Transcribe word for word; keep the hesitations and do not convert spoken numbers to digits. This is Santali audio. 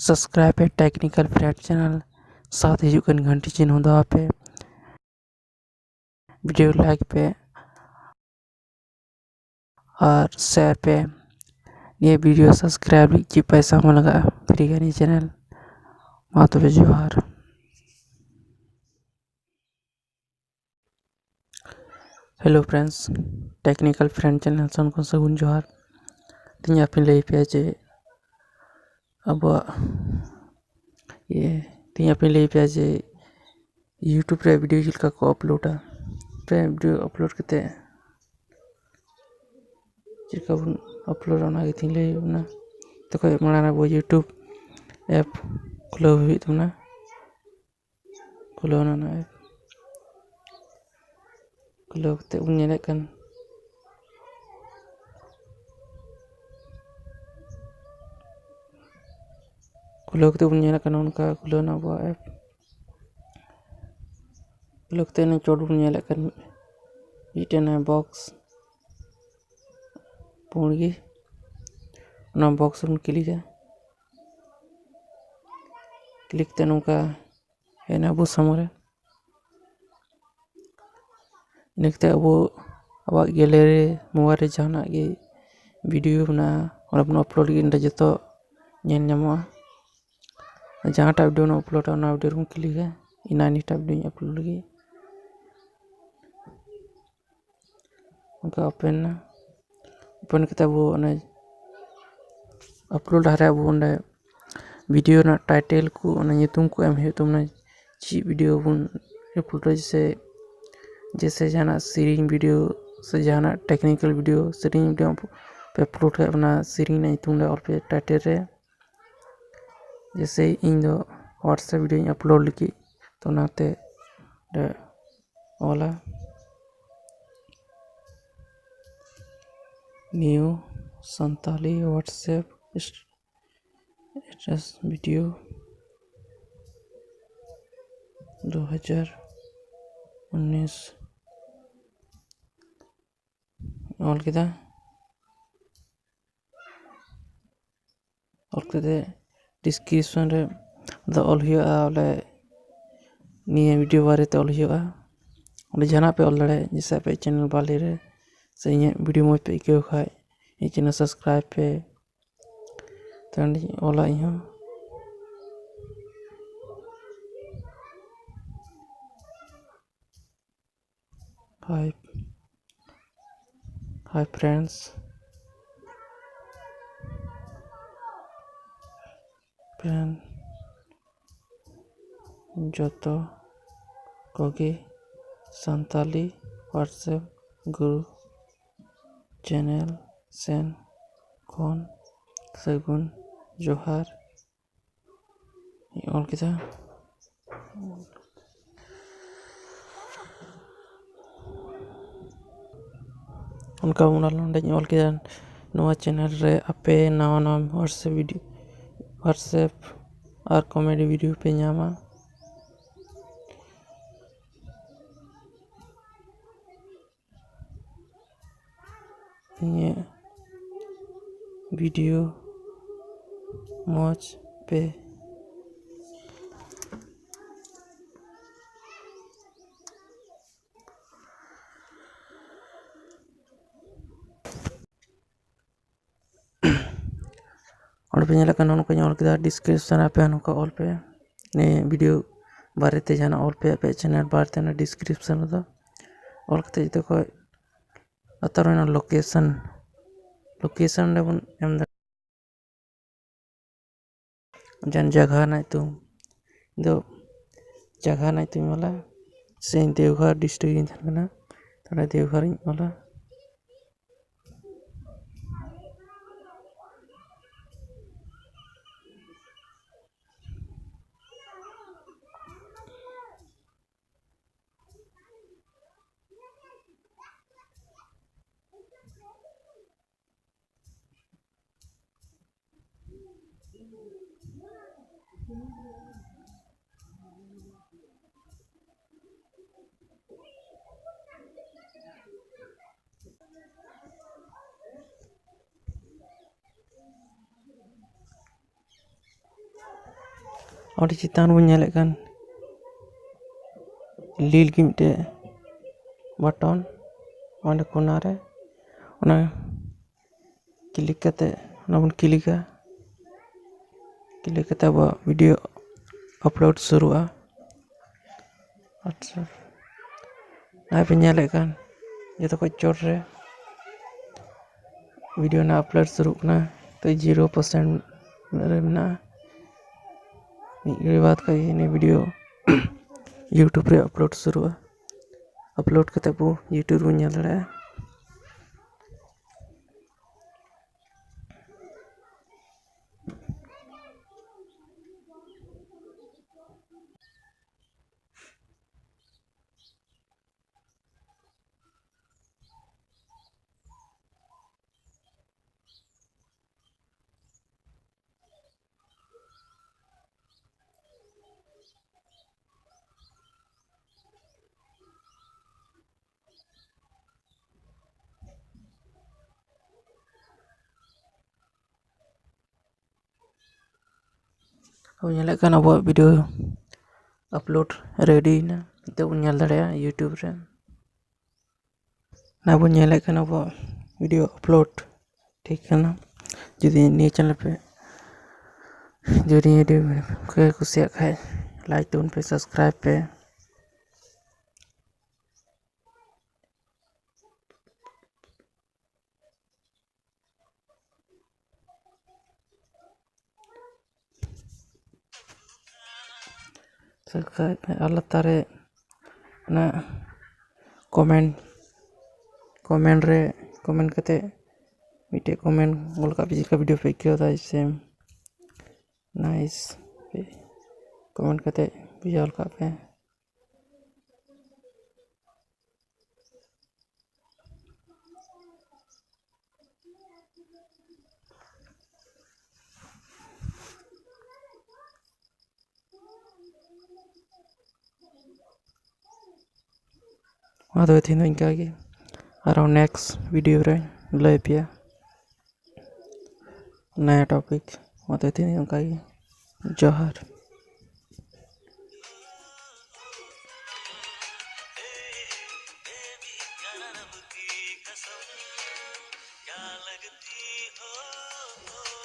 subscribe ᱯᱮ Technical Friend channel, ᱥᱟᱶᱛᱮ ᱦᱤᱡᱩᱜ ᱠᱟᱱ ᱜᱷᱟᱱᱴᱤ ᱪᱤᱱᱦᱟᱹ ᱫᱟᱵᱟᱣ ᱯᱮ, video like ᱯᱮ ᱟᱨ share ᱯᱮ᱾ ᱱᱤᱭᱟᱹ video subscribe ᱞᱟᱹᱜᱤᱫ ᱪᱮᱫ ᱯᱚᱭᱥᱟ ᱦᱚᱸ ᱵᱟᱝ ᱞᱟᱜᱟᱜᱼᱟ, free ᱜᱮᱭᱟ ᱱᱤᱭᱟᱹ channel᱾ ᱢᱟ ᱛᱚᱵᱮ ᱡᱚᱦᱟᱨ᱾ Hello friends, Technical Friend channel ᱥᱮᱱ ᱠᱷᱚᱱ ᱥᱟᱹᱜᱩᱱ ᱡᱚᱦᱟᱨ᱾ ᱛᱮᱦᱮᱧ ᱟᱯᱮᱧ ᱞᱟᱹᱭ ᱟᱯᱮᱭᱟ ᱡᱮ ᱟᱵᱚᱣᱟᱜ ᱤᱭᱟᱹ ᱛᱮᱦᱮᱧ ᱟᱯᱮᱧ ᱞᱟᱹᱭ ᱟᱯᱮᱭᱟ ᱡᱮ YouTube ᱨᱮ video ᱪᱮᱫ ᱞᱮᱠᱟ ᱠᱚ uploadᱟ᱾ ᱯᱮ video upload ᱠᱟᱛᱮ ᱪᱮᱫ ᱞᱮᱠᱟ ᱵᱚᱱ uploadᱟ, ᱚᱱᱟ ᱜᱮ ᱛᱮᱦᱮᱧ ᱞᱟᱹᱭ ᱦᱩᱭᱩᱜ ᱠᱟᱱᱟ᱾ ᱛᱚᱠᱷᱚᱡ ᱢᱟᱲᱟᱝ ᱨᱮ ᱟᱵᱚ YouTube app ᱠᱷᱩᱞᱟᱹᱣ ᱦᱩᱭᱩᱜ ᱛᱟᱵᱚᱱᱟ᱾ ᱠᱷᱩᱞᱟᱹᱣ ᱮᱱᱟ ᱱᱚᱜᱼᱚᱭ᱾ ᱠᱷᱩᱞᱟᱹᱣ ᱠᱟᱛᱮ ᱵᱚᱱ ᱧᱮᱞᱮᱫ ᱠᱟᱱ, ᱠᱷᱩᱞᱟᱹᱣ ᱠᱟᱛᱮ ᱵᱚᱱ ᱧᱮᱞᱮᱫ ᱠᱟᱱᱟ, ᱚᱱᱠᱟ ᱠᱷᱩᱞᱟᱹᱣ ᱮᱱᱟ ᱟᱵᱚᱣᱟᱜ app᱾ ᱠᱷᱩᱞᱟᱹᱣ ᱠᱟᱛᱮ ᱚᱱᱟ ᱪᱚᱴ ᱵᱚᱱ ᱧᱮᱞᱮᱫ ᱠᱟᱱ ᱢᱤᱫᱴᱮᱱ box ᱯᱩᱸᱰ ᱜᱮ, ᱚᱱᱟ box ᱨᱮᱵᱚᱱ ᱠᱞᱤᱠᱟ᱾ ᱠᱞᱤᱠ ᱠᱟᱛᱮ ᱱᱚᱝᱠᱟ ᱦᱮᱡ ᱮᱱᱟ ᱟᱵᱚ ᱥᱟᱢᱟᱝ ᱨᱮ᱾ ᱤᱱᱟᱹ ᱠᱟᱛᱮ ᱟᱵᱚ ᱟᱵᱚᱣᱟᱜ gallery, mobile ᱨᱮ ᱡᱟᱦᱟᱱᱟᱜ ᱜᱮ video ᱢᱮᱱᱟᱜᱼᱟ, ᱚᱸᱰᱮ ᱵᱚᱱ upload ᱞᱟᱹᱜᱤᱫ, ᱚᱸᱰᱮ ᱡᱚᱛᱚ ᱧᱮᱞ ᱧᱟᱢᱚᱜᱼᱟ᱾ ᱡᱟᱦᱟᱸᱴᱟᱜ video ᱵᱚᱱ uploadᱟ, ᱚᱱᱟ video ᱨᱮᱵᱚᱱ ᱠᱞᱤᱠᱟ᱾ ᱤᱧ ᱱᱤᱭᱟᱹᱴᱟᱜ videoᱧ upload ᱞᱟᱹᱜᱤᱫ᱾ ᱚᱱᱠᱟ open ᱮᱱᱟ᱾ Open ᱠᱟᱛᱮ ᱟᱵᱚ ᱚᱱᱮ upload ᱞᱟᱦᱟᱨᱮ ᱟᱵᱚ ᱚᱸᱰᱮ video ᱨᱮᱱᱟᱜ title ᱠᱚ, ᱚᱱᱟ ᱧᱩᱛᱩᱢ ᱠᱚ ᱮᱢ ᱦᱩᱭᱩᱜ ᱛᱟᱵᱚᱱᱟ᱾ ᱪᱮᱫ video ᱵᱚᱱ uploadᱟ, ᱡᱮᱭᱥᱮ, ᱡᱮᱭᱥᱮ ᱡᱟᱦᱟᱱᱟᱜ ᱥᱮᱨᱮᱧ video ᱥᱮ ᱡᱟᱦᱟᱱᱟᱜ technical video, ᱥᱮᱨᱮᱧ video ᱯᱮ upload ᱠᱷᱟᱡ, ᱚᱱᱟ ᱥᱮᱨᱮᱧ ᱨᱮᱱᱟᱜ ᱧᱩᱛᱩᱢ ᱞᱮ ᱚᱞ ᱯᱮ title ᱨᱮ᱾ ᱡᱮᱭᱥᱮ ᱤᱧ ᱫᱚ WhatsApp videoᱧ upload ᱞᱟᱹᱜᱤᱫ, ᱛᱚ ᱚᱱᱟᱛᱮ ᱚᱸᱰᱮ ᱚᱞᱟ new Santali WhatsApp status video ᱫᱩ ᱦᱟᱡᱟᱨ ᱩᱱᱤᱥ᱾ ᱚᱞ ᱠᱮᱫᱟ᱾ ᱚᱞ ᱠᱟᱛᱮ description ᱨᱮ ᱫᱚ ᱚᱞ ᱦᱩᱭᱩᱜᱼᱟ, ᱵᱚᱞᱮ ᱱᱤᱭᱟᱹ video ᱵᱟᱨᱮᱛᱮ ᱚᱞ ᱦᱩᱭᱩᱜᱼᱟ᱾ ᱚᱸᱰᱮ ᱡᱟᱦᱟᱱᱟᱜ ᱯᱮ ᱚᱞ ᱫᱟᱲᱮᱭᱟᱜᱼᱟ, ᱡᱮᱭᱥᱮ ᱟᱯᱮ channel ᱵᱟᱨᱮ ᱨᱮ ᱥᱮ ᱤᱧᱟᱹᱜ video ᱢᱚᱡᱽ ᱯᱮ ᱟᱹᱭᱠᱟᱹᱣ ᱠᱷᱟᱡ ᱤᱧᱟᱹᱜ channel subscribe ᱯᱮ᱾ ᱛᱚ ᱚᱸᱰᱮᱧ ᱚᱞᱟ ᱤᱧ ᱦᱚᱸ᱾ Hi, hi friends, friend ᱡᱚᱛᱚ ᱠᱚᱜᱮ ᱥᱟᱱᱛᱟᱞᱤ WhatsApp group channel ᱥᱮᱱ ᱠᱷᱚᱱ ᱥᱟᱹᱜᱩᱱ ᱡᱚᱦᱟᱨ ᱤᱧ ᱚᱞ ᱠᱮᱫᱟ᱾ ᱚᱱᱠᱟ ᱚᱱᱟ ᱱᱚᱰᱮᱧ ᱚᱞ ᱠᱮᱫᱟ, ᱱᱚᱣᱟ channel ᱨᱮ ᱟᱯᱮ ᱱᱟᱣᱟ ᱱᱟᱣᱟ WhatsApp video, WhatsApp ᱟᱨ comedy video ᱯᱮ ᱧᱟᱢᱟ᱾ ᱤᱧᱟᱹᱜ video ᱢᱚᱡᱽ ᱯᱮ᱾ ᱚᱸᱰᱮ ᱯᱮ ᱧᱮᱞᱮᱫ ᱠᱟᱱᱟ, ᱱᱚᱜᱼᱚ ᱱᱚᱝᱠᱟᱧ ᱚᱞ ᱠᱮᱫᱟ᱾ Description ᱟᱯᱮ ᱱᱚᱝᱠᱟ ᱚᱞ ᱯᱮ, ᱱᱤᱭᱟᱹ video ᱵᱟᱨᱮᱛᱮ ᱡᱟᱦᱟᱱᱟᱜ ᱚᱞ ᱯᱮ ᱟᱯᱮᱭᱟᱜ channel ᱵᱟᱨᱮᱛᱮ᱾ ᱚᱱᱟ description ᱨᱮᱫᱚ ᱚᱞ ᱠᱟᱛᱮ ᱡᱚᱛᱚ ᱠᱷᱚᱡ ᱞᱟᱛᱟᱨ ᱨᱮ ᱚᱱᱟ location, location ᱨᱮᱵᱚᱱ ᱮᱢ ᱫᱟᱲᱮᱭᱟᱜᱼᱟ᱾ ᱡᱟᱦᱟᱱ ᱡᱟᱭᱜᱟ ᱨᱮᱱᱟᱜ ᱧᱩᱛᱩᱢ, ᱤᱧ ᱫᱚ ᱡᱟᱭᱜᱟ ᱨᱮᱱᱟᱜ ᱧᱩᱛᱩᱢ ᱤᱧ ᱚᱞᱟ, ᱥᱮ ᱤᱧ ᱫᱮᱣᱜᱷᱚᱨ district ᱨᱤᱧ ᱛᱟᱦᱮᱱ ᱠᱟᱱᱟ, ᱛᱟᱦᱚᱞᱮ ᱫᱮᱣᱜᱷᱚᱨ ᱤᱧ ᱚᱞᱟ᱾ ᱚᱸᱰᱮ ᱪᱮᱛᱟᱱ ᱵᱚᱱ ᱧᱮᱞᱮᱫ ᱠᱟᱱ ᱞᱤᱞ ᱜᱮ ᱢᱤᱫᱴᱮᱡ ᱵᱟᱴᱚᱱ, ᱚᱸᱰᱮ ᱠᱚᱱᱟ ᱨᱮ ᱚᱱᱟ ᱠᱞᱤᱠ ᱠᱟᱛᱮ, ᱚᱱᱟ ᱵᱚᱱ ᱠᱞᱤᱠᱟ᱾ ᱠᱞᱤᱠ ᱠᱟᱛᱮ ᱟᱵᱚᱣᱟᱜ ᱵᱷᱤᱰᱤᱭᱳ ᱟᱯᱞᱳᱰ ᱥᱩᱨᱩᱜᱼᱟ᱾ ᱟᱪᱪᱷᱟ, ᱱᱚᱜᱼᱚᱭ ᱯᱮ ᱧᱮᱞᱮᱫ ᱠᱟᱱ ᱡᱚᱛᱚ ᱠᱷᱚᱡ ᱪᱚᱴ ᱨᱮ ᱵᱷᱤᱰᱤᱭᱳ ᱨᱮᱱᱟᱜ ᱟᱯᱞᱳᱰ ᱥᱩᱨᱩᱜ ᱠᱟᱱᱟ, ᱛᱚ ᱡᱤᱨᱳ ᱯᱟᱨᱥᱮᱱᱴ ᱨᱮ ᱢᱮᱱᱟᱜᱼᱟ᱾ ᱢᱤᱫ ᱜᱷᱟᱹᱲᱤ ᱵᱟᱫ ᱠᱷᱟᱡ ᱜᱮ ᱱᱤᱭᱟᱹ ᱵᱷᱤᱰᱤᱭᱳ YouTube ᱨᱮ ᱟᱯᱞᱳᱰ ᱥᱩᱨᱩᱜᱼᱟ᱾ ᱟᱯᱞᱳᱰ ᱠᱟᱛᱮ ᱵᱚ YouTube ᱨᱮᱵᱚᱱ ᱧᱮᱞ ᱫᱟᱲᱮᱭᱟᱜᱼᱟ᱾ ᱟᱵᱚ ᱧᱮᱞᱮᱫ ᱠᱟᱱ ᱟᱵᱚᱣᱟᱜ ᱵᱷᱤᱰᱤᱭᱳ ᱟᱯᱞᱳᱰ ᱨᱮᱰᱤᱭᱮᱱᱟ, ᱱᱤᱛᱚᱜ ᱵᱚᱱ ᱧᱮᱞ ᱫᱟᱲᱮᱭᱟᱜᱼᱟ YouTube ᱨᱮ᱾ ᱱᱚᱣᱟ ᱵᱚᱱ ᱧᱮᱞᱮᱫ ᱠᱟᱱ ᱟᱵᱚᱣᱟᱜ ᱵᱷᱤᱰᱤᱭᱳ ᱟᱯᱞᱳᱰ ᱴᱷᱤᱠ ᱠᱟᱱᱟ᱾ ᱡᱩᱫᱤ ᱱᱤᱭᱟᱹ ᱪᱮᱱᱮᱞ ᱯᱮ, ᱡᱩᱫᱤ ᱱᱤᱭᱟᱹ ᱵᱷᱤᱰᱤᱭᱳ ᱯᱮ ᱠᱩᱥᱤᱭᱟᱜ ᱠᱷᱟᱡ, ᱞᱟᱭᱤᱠ ᱛᱟᱵᱚᱱ ᱯᱮ, ᱥᱟᱵᱥᱠᱨᱟᱭᱤᱵ ᱯᱮ᱾ ᱥᱟᱵᱥᱠᱨᱟᱭᱤᱵ ᱯᱮ᱾ ᱟᱨ ᱞᱟᱛᱟᱨ ᱨᱮ ᱚᱱᱟ ᱠᱚᱢᱮᱱᱴ, ᱠᱚᱢᱮᱱᱴ ᱨᱮ, ᱠᱚᱢᱮᱱᱴ ᱠᱟᱛᱮ ᱢᱤᱫᱴᱮᱡ ᱠᱚᱢᱮᱱᱴ ᱚᱞ ᱠᱟᱜ ᱯᱮ, ᱪᱮᱫ ᱞᱮᱠᱟ ᱵᱷᱤᱰᱤᱭᱳ ᱯᱮ ᱟᱹᱭᱠᱟᱹᱣ ᱫᱟ, ᱥᱮ ᱱᱟᱭᱤᱥ ᱯᱮ ᱠᱚᱢᱮᱱᱴ ᱠᱟᱛᱮ ᱵᱷᱮᱡᱟ ᱚᱞ ᱠᱟᱜ ᱯᱮ᱾ ᱢᱟ ᱛᱚᱵᱮ ᱛᱮᱦᱮᱧ ᱫᱚ ᱤᱱᱠᱟ ᱜᱮ, ᱟᱨᱦᱚᱸ ᱱᱮᱠᱥᱴ ᱵᱷᱤᱰᱤᱭᱳ ᱨᱮ ᱞᱟᱹᱭ ᱟᱯᱮᱭᱟ ᱱᱟᱭᱟ ᱴᱚᱯᱤᱠ᱾ ᱢᱟ ᱛᱚᱵᱮ ᱛᱮᱦᱮᱧ ᱫᱚ ᱚᱱᱠᱟ ᱜᱮ, ᱡᱚᱦᱟᱨ᱾ क्या लगती हो